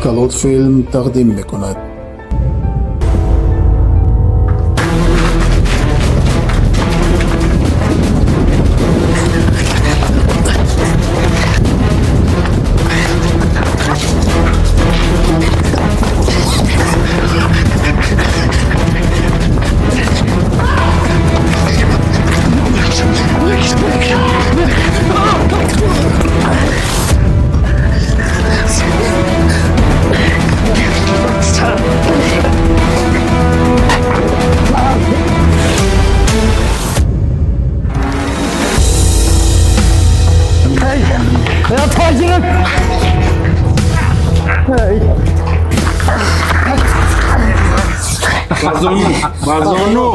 Калот филм тақдим мекунад. Базону.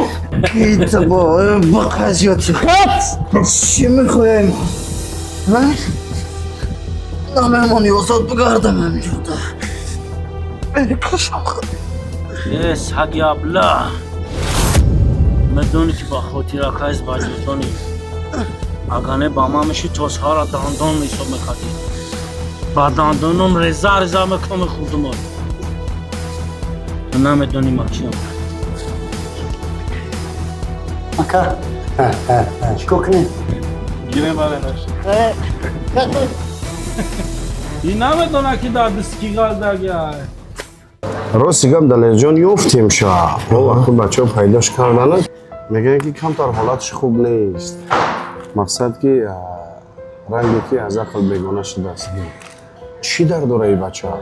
Чӣ мехоҳем? Намемонӣ озод бигардам ҳаминҷода. Э, саги абла! Медонӣ ки ба хотиракайс баҷудонӣ. Агар не ба ман меши то саҳара дандон ҳисоб мекардӣ. Ба дандоном реза реза мекунам мехӯрдумот. Ту намедонӣ ман киям. Ака, чикор кунем? Гирем баренаш. Ин намедона ки дар диски ғалдагиай. Рости гап, Далерҷон, ёфтем ша. Мо вақти бачаҳо пайдош карданад, мегӯянд, ки камтар ҳолаташ хуб нест. Мақсад ки ранге ки аз ақл бегона шудааст. Чӣ дар дора и бача?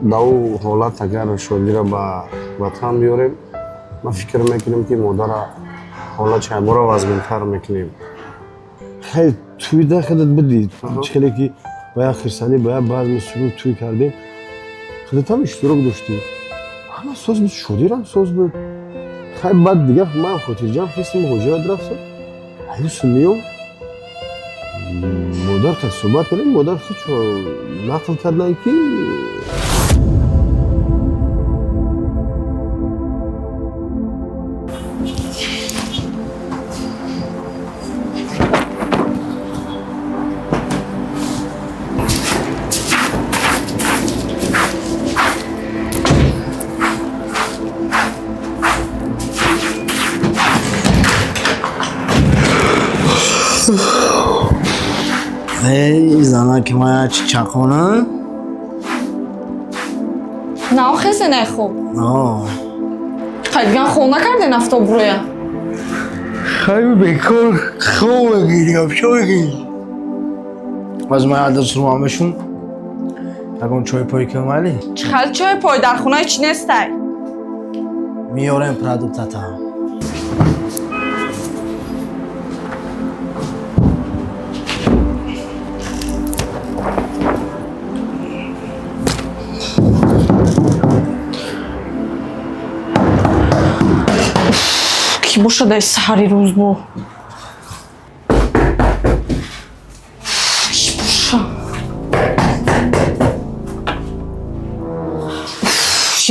Дар ӯ ҳолат агар Шодира ба ватан биёрем, ман фикр мекунем, ки модара ҳолат чаймора вазминтар мекунем. Хеле тӯйда худат бидид, чӣ хеле ки ба як хирсандӣ, ба як базми сурур тӯй кардем, худатам иштирок доштӣ, ҳама соз буд, Шодирам соз буд. Хай, баъд дига ман хотирҷамъ хестим, муҳоҷират рафтам. Аюсу миём, модар ка суҳбат кардем, модар ҳеч нақл карданд, ки Эй, занаки моя чӣ чақона? Наохезе не хуб. О, Қайдган хол накарден автобруя? Хай, бекор хоб мегирам, чо мегирӣ? Аз ман адресро мешун. Ягон чой пой кунам, майли? Чӣ хел чой пой, дар хонаи чӣ нестай? Миёрем продуктата. Кӣ бошад ай саҳари рӯз бо? Кӣ боша?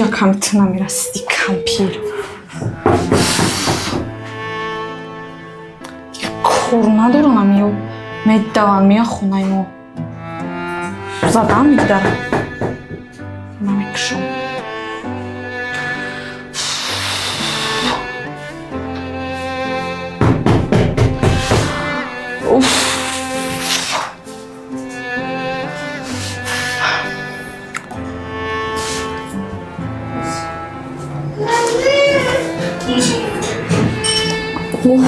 Якам ту намерасиди, кампир. Кор надорам, ё медаванд, меян хонаи мо. Задам мегдарам. Намекушам. Уф. Уф.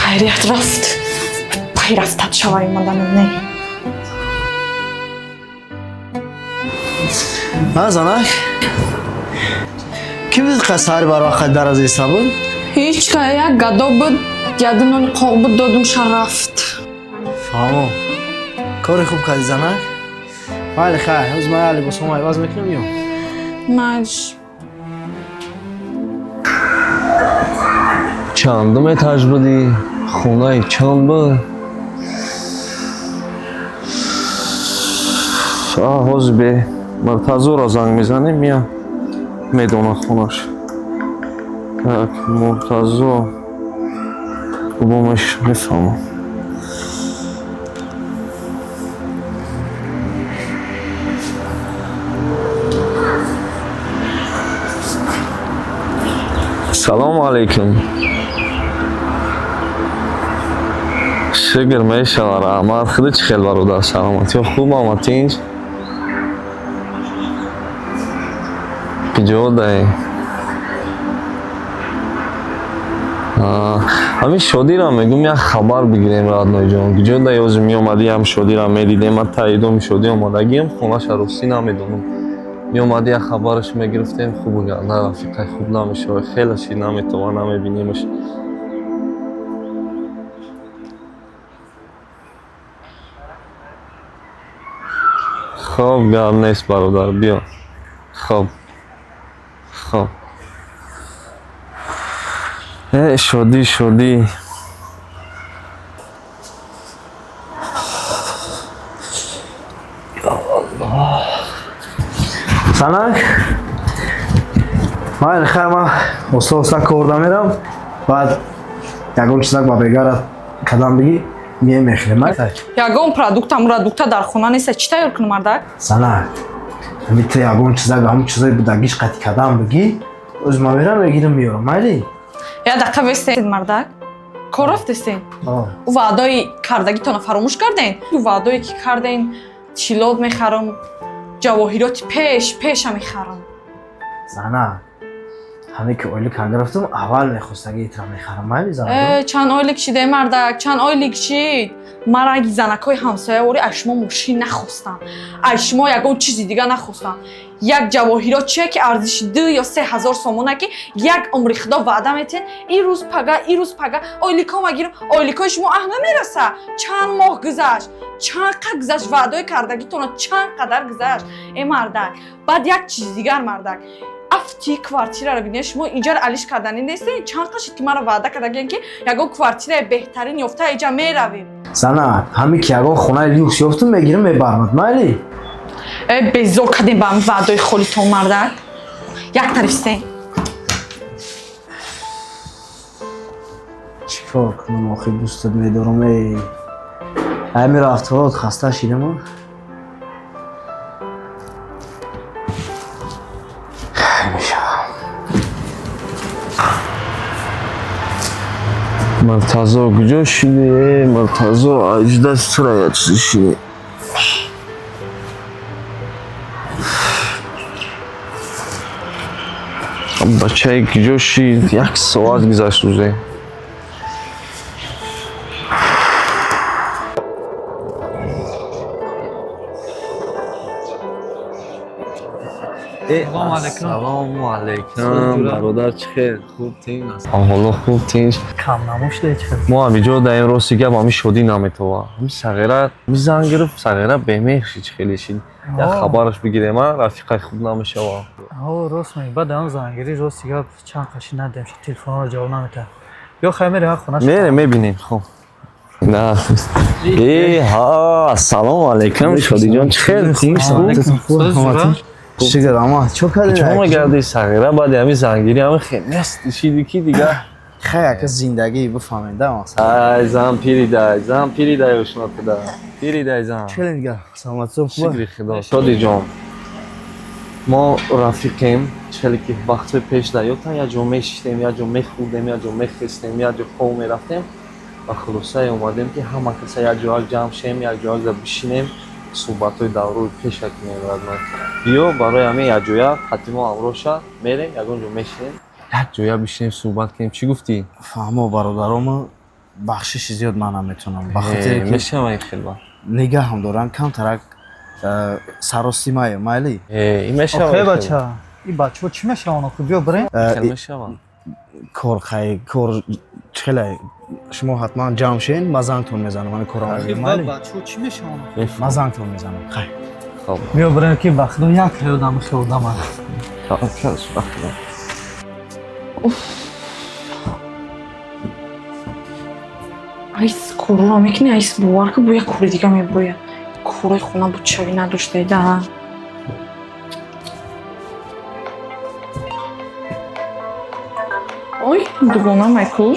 Хайрият рафт. Пайрафтат шавай омаданам не. Ҳа, занак? Кӣ буд қа саҳари барвақт дараз иста буд? Ҳеҷ ка, як гадо буд, яду нони қоқ буд, додумша рафт. Фаҳмо. Кори хуб кардӣ, занак. Майли, хай, ҳоз ман як либосҳомо иваз мекунам, меём. Майш. Чандум этаж будӣ? Хонаи чанд буд? А, ҳозир бе Муртазоро занг мезанем, мия медона хонаш. Так, Муртазо бобомаш мефаҳмам. Салому алейкум. Шукр мешава, раҳмат. Худи чӣ хел, бародар, саломатиё хуб омад, тинҷ? Куҷо даӣ? Ҳамин шодиро мегум, як хабар бигирем, роднойҷон. Куҷо даӣ? Ҳозир меомадӣ, ҳам шодиро медидем. Ман таидоми шодӣ омадагиам, хонаша ростӣ намедонам. Меомадӣ, як хабараш мегирифтем, хуб на, рафиқай, хуб намешавад, хеле ши наметавон, намебинимаш. Хоб, гап нест, бародар, биё. Хоб, хоб. Э, шодӣ, шодӣ. Занак, майли, хай, ман оста оста корда мерам, баъд ягон чизак ба бегара кадам бигӣ, мием, мехӯрем, майли? Ягон продукта мурадукта дар хона неста, чӣ тайёр кунам, мардак? Занак, ҳами ту ягон чизак, ҳамун чизои будагиш қати кадам бигӣ, оз ман мерам, мегирам, меёрам, майли? Як дақиқа вестед, мардак. Кор рафтестен? О. Ӯ ваъдои кардагитонро фаромӯш карден? Ӯ ваъдое ки карден, тиллот мехарам, ҷавоҳироти пеш пеша мехарам. Занак, ҳаме ки ойлик гирифтам, аввал мехостагиитро мехарам, майли, занак? Э, чанд ойлик шиде, мардак, чанд ойлик шид? Ман ранги занакҳои ҳамсояворӣ аз шумо мошин нахостам, аз шумо ягон чизи дига нахостам. Як ҷавоҳирот чие, ки арзиши 2 ё 3 ҳазор сомона, ки як умри худо ваъда метиҳен, ин рӯз пага, ин рӯз пага ойликҳо гирам, ойликҳои шумо аҳ намераса. Чанд моҳ гузашт, чанд қад гузашт, ваъдои кардагитона чанд қадар гузашт, э мардак? Баъд як чизи дигар, мардак, афти квартираро бинед, шумо иҷара алиш карданӣ нестед? Чанд қад шид, ки маро ваъда кардагиен, ки ягон квартираи беҳтарин ёфта иҷа меравем. Занак, ҳаме ки ягон хонаи люкс ёфтам, мегирам, мебармад, майли? Э, безор кардем ба ҳамин ваъдои холитон, мардак. Як тарафистен. Чӣ кор кунам охи, дӯстат медорам, эй. Ҳами рафторот хаста шидам. Мешавам. Муртазо, куҷо шидӣ? Э, Муртазо, аҷда сура як чизи шидӣ. Бачае куҷо шид? Як соат гузашт уже. Салому алейкум. Салому алейкум, бародар, чӣ хел, хуб, тинҷ? Ҳоло хуб, тинҷ. Кам намошида чӣ хел? Мо ҳамиҷо даем, рости гап, ҳами шодӣ наметова. Ҳами сағира зан гирифт, сағира бемеҳр шид, чӣ хеле шид. Як хабараш бигирем, а рафиқай, хуб намешава. Ҳо, рост мегӣ. Баъд ҳам зангирӣ, рости гап, чанд қаши надем, телефонро ҷавоб наметаҳад. Ё хай мерем ҳа хона. Мерем, мебинем, хуб. На. Э, ҳа, ассалому алейкум, Шодиҷон, чӣ хел? Хуб? Шукр, ама чо кардем? Чо мегардӣ, сағира, баъди ҳами зангирӣ ҳами хел нест шиди, ки дига? Хай, ака, зиндагӣ бифаҳмед, да, мақсад. Ай, зан пиридай, зан пиридай, ошнотида. Пиридай зан. Чӣ хеле дига? Саломатитон хуб? Шукри худо. Шодиҷон, мо рафиқем, хеле ки вақтҳои пеш дар ёдтан, як ҷо мешиштем, як ҷо мехӯрдем, як ҷо мехестем, як ҷо хоб мерафтем ва хулосае омадем, ки ҳама каса як ҷояк ҷамъ шем, як ҷояк бишинем, суҳбатҳои даврои пеша кунем. Родной, биё, барои ҳамин якҷоя қатимо ҳамроҳша мерем, ягон ҷо мешинем, як ҷоя бишинем, суҳбат кунем. Чӣ гуфтӣ? Фаҳмо, бародаромо, бахшиши зиёд ман наметавонам, ба хотире ки Мешава ин хелба. Нигаҳам дорам камтарак, сарости мая, майли? Ин мешава. Охе, бача, ин бачаҳо чӣ мешаванд охи? Биё бирем. Хел мешава. Кор, хай, кор хеле, шумо ҳатман ҷамъ шен, ман зангтон мезанам, ман корам, майли? Бачаҳо чӣ мешаванд? Ман зангтон мезанам, хай. Хоб. Биё бирем, ки ба худо як одам хел одама. Ба худо. Айс куруро мекунӣ, айс, бовар ки бо як кури дига мебояд. Курои хона буд, чавӣ надоштаида. Ой, дугона майку.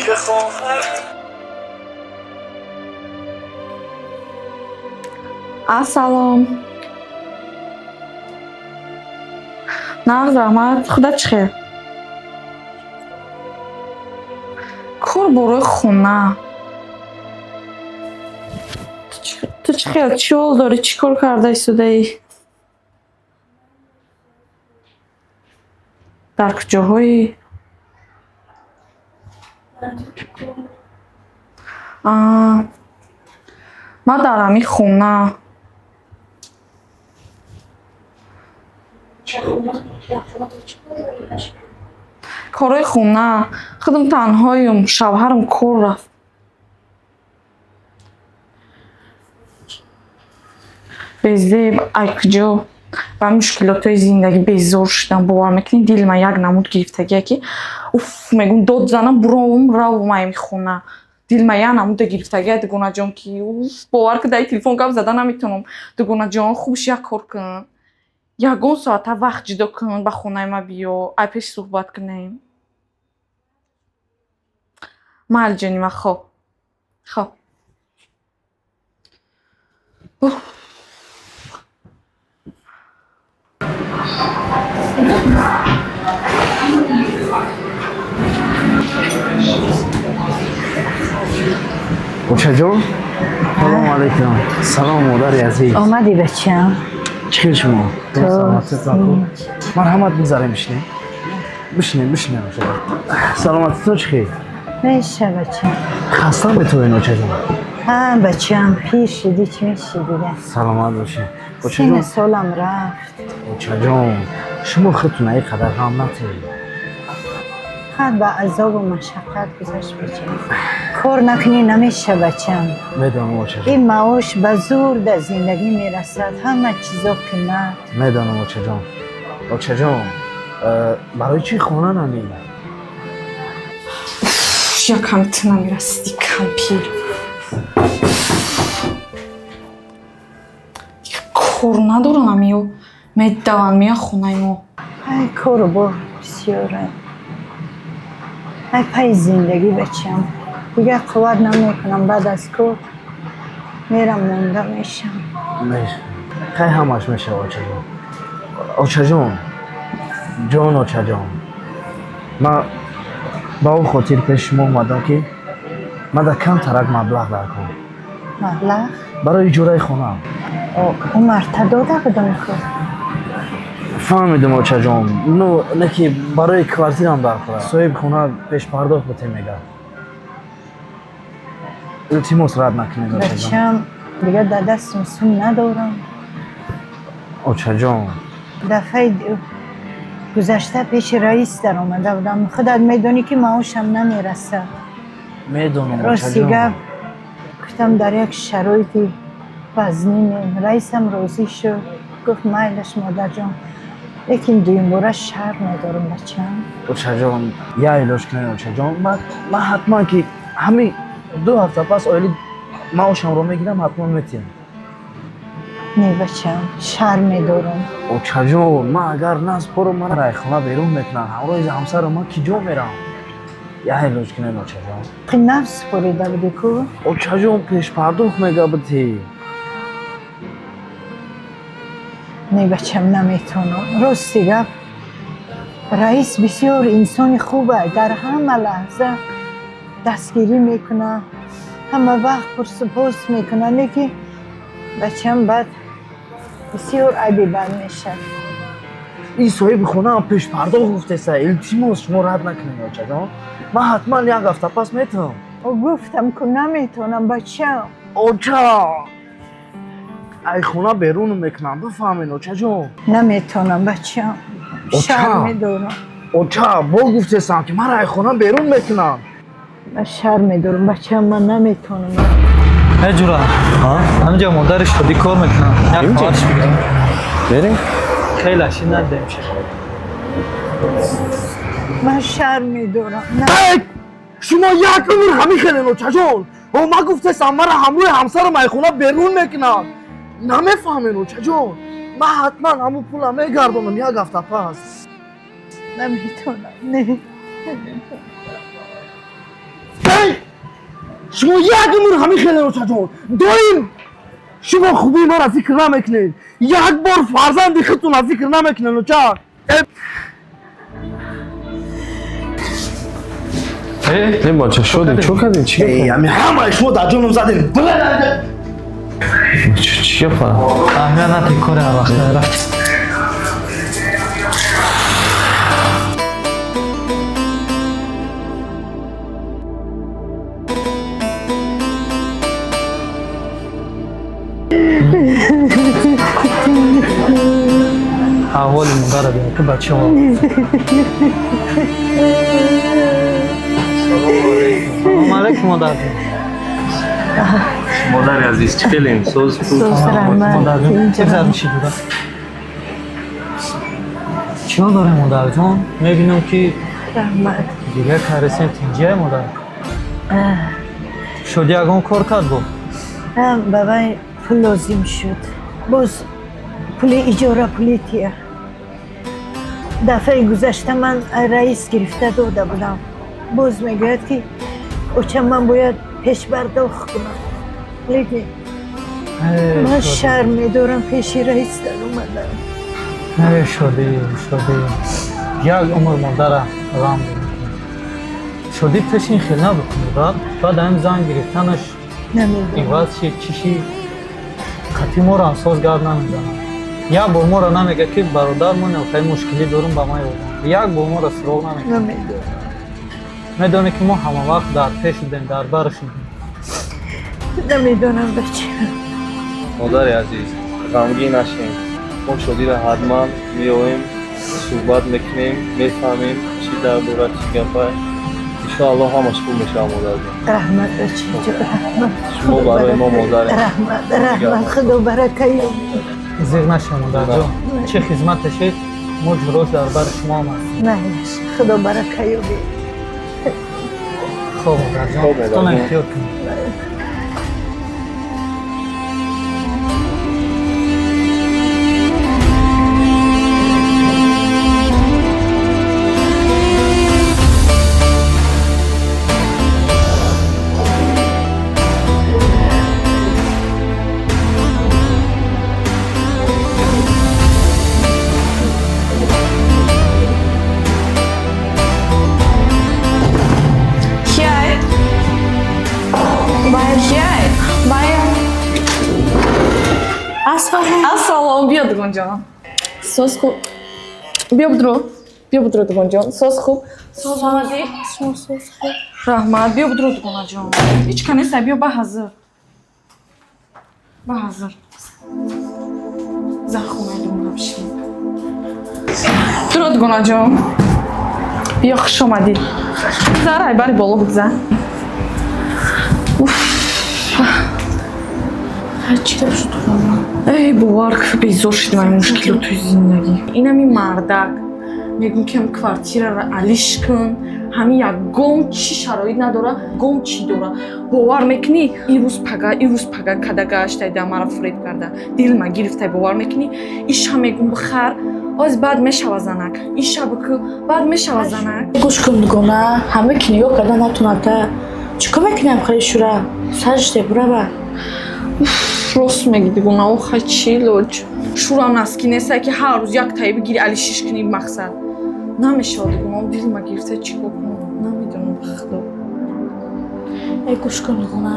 Ассалом. Нағз, раҳмат, худат чӣ хел? Кору борои хона. Ту чӣ хел, чӣ ҳол дорӣ, чӣ кор карда истодаӣ? Дар куҷоҳоӣ? Ман дар ҳамин хона. Корҳои хона. Худам танҳоюм, шавҳарам кор рафт. Безеб, ай куҷо ба мушкилотҳои зиндагӣ безор шудам. Бовар мекунӣ, дили ман як намуд гирифтагия ки уф, мегӯм дод занам, буровум, равум ай хона. Дили ман як намуда гирифтагия, дугонаҷон, ки уф, бовар ки дар телефон гап зада наметавонам. Дугонаҷон, хубш як кор кун. Ягон соата вақт ҷудо кун, ба хонаи ман биё, ай пеш суҳбат кунем. Майли ҷони ман, хоб. Хоб. Очаҷон, салому алайкум. Салом, модари азиз. Омадӣ, бачам? Чӣ хел шумо? Саломатитон хуб? Марҳамат, бигзарем, бишинем. Бишинем, бишинем, очаҷон. Саломатитон чӣ хел? Меша, бачам. Хаста метавонед, очаҷон? Ҳа, бачам, пир шидӣ, чӣ меши дига? Саломат бошед. Сину солам рафт. Очаҷон, шумо худтон ин қадар ғам натиҳед. Фақат ба азобу машаққат гузашт, бачам. Кор накунӣ намеша, бачам. Медонам, очаҷон. Ин маош ба зур дар зиндагӣ мерасад, ҳама чизо қимат. Медонам, очаҷон. Очаҷон, барои чӣ хона намеӣ? Якам ту намерасидӣ, кампир. Кор надорам, амиё медаванд, меян хонаи мо. Ай, кору бор бисёра. Ай, пайи зиндагӣ, бачам. Дигар қувват намекунам, баъд аз кор мерам, монда мешам. Хай, ҳамаш мешава, очаҷон. Очаҷон, ҷон, очаҷон, ман ба он хотир пеши шумо омадам, ки ман дар камтарак маблағ даркор. Маблағ? Барои иҷораи хонаам. Ӯ марта дода будам ку. Фаҳмидам, очаҷон, ну не ки барои квартирам даркор. Соҳиби хона пешпардохт бутем мегӯяд. Илтимос, рад накунед, очаҷон. Бачам, дигар дар дастам сум надорам. Очаҷон. Дафъаи гузашта пеши раис даромада будам. Худат медонӣ, ки маошам намерасад. Медонам. Рости гап, гуфтам, дар як шароити вазнинем. Раисам розӣ шуд, гуфт, майлаш, модарҷон. Лекин дуюмбора шарм медорам, бачам. Очаҷон, як илоҷ кунед, очаҷон. Ман ҳатман ки ҳамин 2 ҳафта пас оили маошамро мегирам, ҳатман метиҳам. Не, бачам, шарм медорам. Очаҷон, ман агар наспорам, ман ай хона берун мекунам. Ҳамроҳи ҳамсарам ман ки ҷо мерам? Як илоҷ кунед, очаҷон. Нафс супорида будӣ ку? Очаҷон, пешпардохт мега бутӣ. Не, бачам, наметавонам. Рости гап, раис бисёр инсони хуба, дар ҳама лаҳза дастгирӣ мекунад, ҳама вақт пурсупос мекунад, лекин, бачам, баъд бисёр айби бад мешавад. Ин соҳиби хонаам пешпардохт гуфтеса. Илтимос, шумо рад накунед, очаҷон. Ман ҳатман як ҳафта пас метавонам. Гуфтам ку, наметавонам, бачам. Оча, ай хона берун мекунам, бифаҳмед, очаҷон. Наметавонам, бачам, шарм медорам. Оча, бо гуфтесам, ки ман ай хона берун мекунам. Ман шарм медорам, бачам, ман наметавонам. Э, ҷура, ҳаминҷа модари шодӣ кор мекунам, як хабарш бигирем. Берем. Хеле аши надем. Ман шарм медорам. Шумо як умр ҳамин хелен, очаҷон. О, ман гуфтесам, мара ҳамроҳи ҳамсарам ай хона берун мекунам. Намефаҳмед, очаҷон. Ман ҳатман ҳамун пула мегардонам як ҳафта пас. Наметавонам, не. Шумо як умр ҳамин хелен, очаҷон. Доим шумо хубии маро фикр намекунед. Як бор фарзанди худтонро фикр намекунед, оча. Не бача, шуди, чӣ кардин? Чӣ гап? Эй, ами ҳамаи шумо дар ҷоном задем. Чӣ гап? Аҳамият надиҳ, кори ҳар вақт рафтем. Аҳволи модарро бин, ки бача Салом алейкум, модарҷон. Модари азиз, чӣ хелем? Соз? Модарҷон, чӣ зад меши дура? Чиё дорем, модарҷон? Мебинам ки раҳмат. Дигар каресем тинҷия, модар. Шоди ягон кор кард бо? Бабай пул лозим шуд. Боз пули иҷора, пули тия. Дафъаи гузашта ман раис гирифта дода будам. Боз мегӯяд ки оча, ман бояд пешпардохт кунам. Лекин ман шарм медорам пеши раис даромадам. Э, Шодӣ, Шодӣ, як умр модара ғам дорем. Шодӣ пеш ин хел набуд, модар. Баъд ҳамин зан гирифтанаш Намедонам. иваз шид, чӣ шид. Қатъи моро ҳам соз гап намезанад. Як бор моро намега ки бародар, мо нохай мушкилӣ дорум, ба ман ёрдам. Як бор моро суроғ намекунад. Намедонам. Медонӣ ки мо ҳама вақт дар пеш будем, дар барш будем. Намедонам, бача. Модари азиз, ғамгин нашем. Мо Шодиро ҳатман меоем, суҳбат мекунем, мефаҳмем чӣ дард дорад, чӣ гапа. Иншоаллоҳ ҳамаш хуб мешавад, модарҷон. Раҳмат, бачаҷон, раҳмат. Шумо барои мо модарем. Раҳмат, раҳмат, худо барака ёбад. Зиғ нашем, модарҷон. Чӣ хизмате шид, мо ҷурош дар бари шумо ҳам ҳастем. Майлаш, худо барака ёбед. Хоб, модарҷон. Хоб, модарҷон. Худтон эҳтиёт кунед. Кияй? Кияй? Бая. Ассалом, биё, дугонҷон. Соз хуб. Биё будро. Биё будро, дугонҷон. Соз хуб. Соз омадӣ? Раҳмат, биё будро, дугонаҷон. Ҳеҷ ка нест, биё ба ҳазир. Ба ҳазир. Зан хонаи дугона бишин. Дуро, дугонаҷон. Биё, хуш омадӣ. Зара, ай бари боло бигзар. Уф. Чӣ гап шуд? Эй, бовар, безор шидам ай мушкилотои зиндагӣ. Инами мардак. Мегӯм ки ҳам квартираро алиш кун, ҳамин ягон чӣ шароит надора, гом чӣ дора. Бовар мекунӣ, ин рӯз пага, ин рӯз пага када гаштай, да мара фуреб карда. Дилма гирифтай, бовар мекунӣ? Иша мегӯм бихар, оз баъд мешава занак. Иша бикӯ, баъд мешава занак. Гӯш кун, дугона, ҳама ки нигоҳ карда натуната. Чӣ кор мекунем хали шура? Сариште бурава. Рост мегӣ, дугона, охай чӣ лоҷ. Шурам наски нестай ки ҳар рӯз як таи бигири алишиш кунӣ мақсад. Намешава, дугона, дилма гирифта, чӣ кор кунам? Намедонам, ба худо. Эй, гӯш кун, дугона.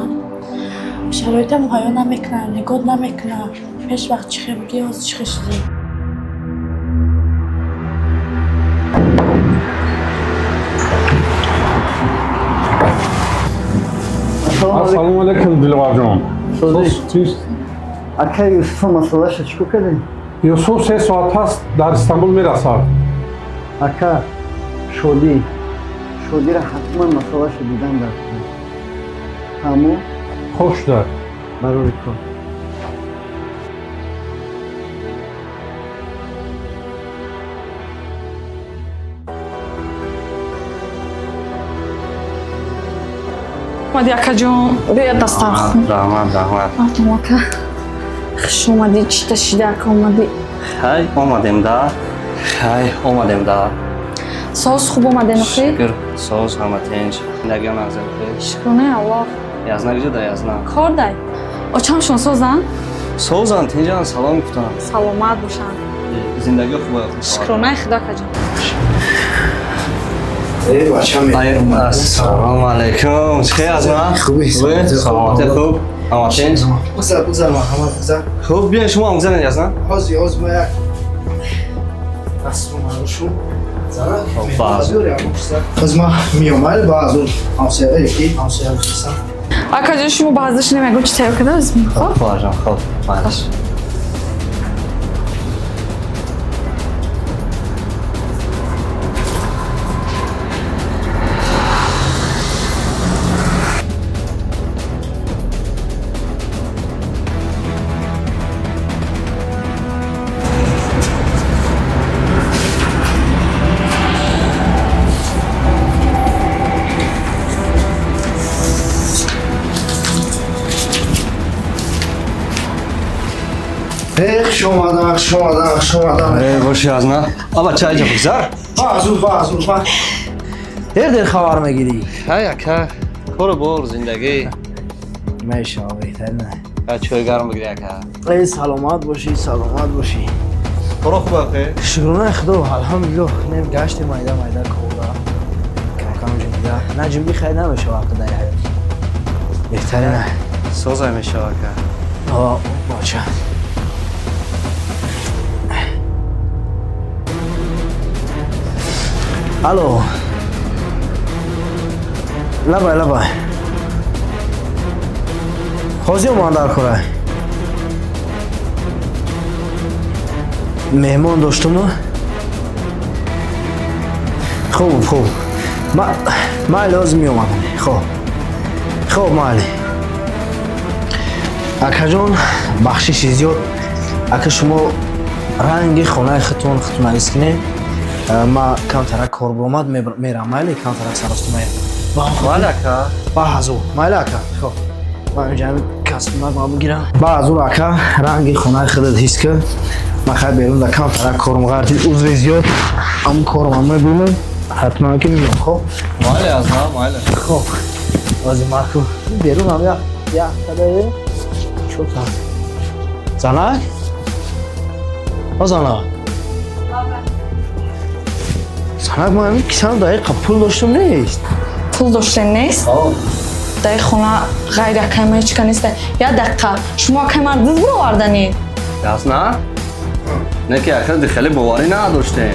Шароита муҳайё намекунам, нигоҳ намекунам. Пеш вақт чӣ хел будӣ, ҳозир чӣ хел шудӣ? Ассалому алайкум, Диловарҷон. Чист? Ака, Юсуфа масъалаша чӣ кор кардем? Юсуф 3 соат пас дар Истанбул мерасад. Ака, Шодӣ. Шодиро ҳатман масъалаша дидан дар кун. Фаҳмо? Хуб шуда. Барори кор. Омадӣ, акаҷон, биё дастархун. Раҳмат, раҳмат. Артум ака. Хуш омадӣ, чита шида ака омадӣ. Хай, омадем да. Хай, омадем да. Соз хуб омадем охи? Шукр, соз ҳама тинч. Зиндагиён аз хеш. Шукронаи Аллоҳ. Язна куҷо да язна? Кор дай. Очамшон созанд? Созанд, тинҷан, салом гуфтам. Саломат бошанд. Зиндагиё хуб. Шукронаи Худо, акаҷон. Ассалому алайкум. Чӣ хел аз ман? Хубӣ. Саломатӣ хуб. Ҳаматин? Гузар, гузар, марҳамат, гузар. Хуб, биёед шумо ҳам гузаред аз ман. Ҳозир, ҳозир ма як дастро зана. Ҳозир ман меом, майли ба аз он ҳамсоя ки ҳамсоя гузарсам. Акаҷон, шумо ба ҳазраш намегӯ чӣ тайёр карда озм? Хоб, хоҳарҷон, хоб, майли. Хуш омадан, хуш омадан, хуш омадан. Боши аз на. Аба чай ҷа бигзар. Баъзур, баъзур, ба. Дер хабар мегирӣ. Ҳай ака, кору бор, зиндагӣ. Мешава, беҳтар не. Ҳа чой гарм бигирӣ ака. Эй, саломат бошӣ, саломат бошӣ. Коро хуб ака? Шукрона Худо, алҳамдулиллоҳ, нем гаштем майда майда кора. Кам кам ҷида. На ҷимби хайр намешава ака дар ҳаёт. Беҳтар не. Соза мешава ака. О, бача. Алло. Лабай, лабай. Ҳозир оман дар кора. Меҳмон доштуму? Хуб, хуб. Майли, ҳозир меомадам. Хоб. Хоб, майли. Акаҷон, бахшиши зиёд. Ака шумо ранги хонаи худтон худтон ҳис кунед. Ма камтарак кор биромад, мерам, майли, камтарак сарости мая. Майли ака. Ба ҳазур, майли ака. Хоб. Ман инҷа касб бигирам. Ба ҳазур ака, ранги хонаи худат ҳис кун. Ман хай берун да камтарак корм ғартид, узри зиёд. Ам корм мебинам, ҳатман ки меом, хоб? Майли аз на, майли. Хоб. Ҳозир маку берун ҳам як як кадаe. Чота. Занак? О занак. Занак, ман ҳамин кисам дақиқа пул доштум нест. Пул доштем нест? Дар хона ғайри акай ман ҳеч ка нест. Як дақиқа, шумо акай ман диз бироварданӣ? Яс на? Не ки ака хеле боварӣ надоштем.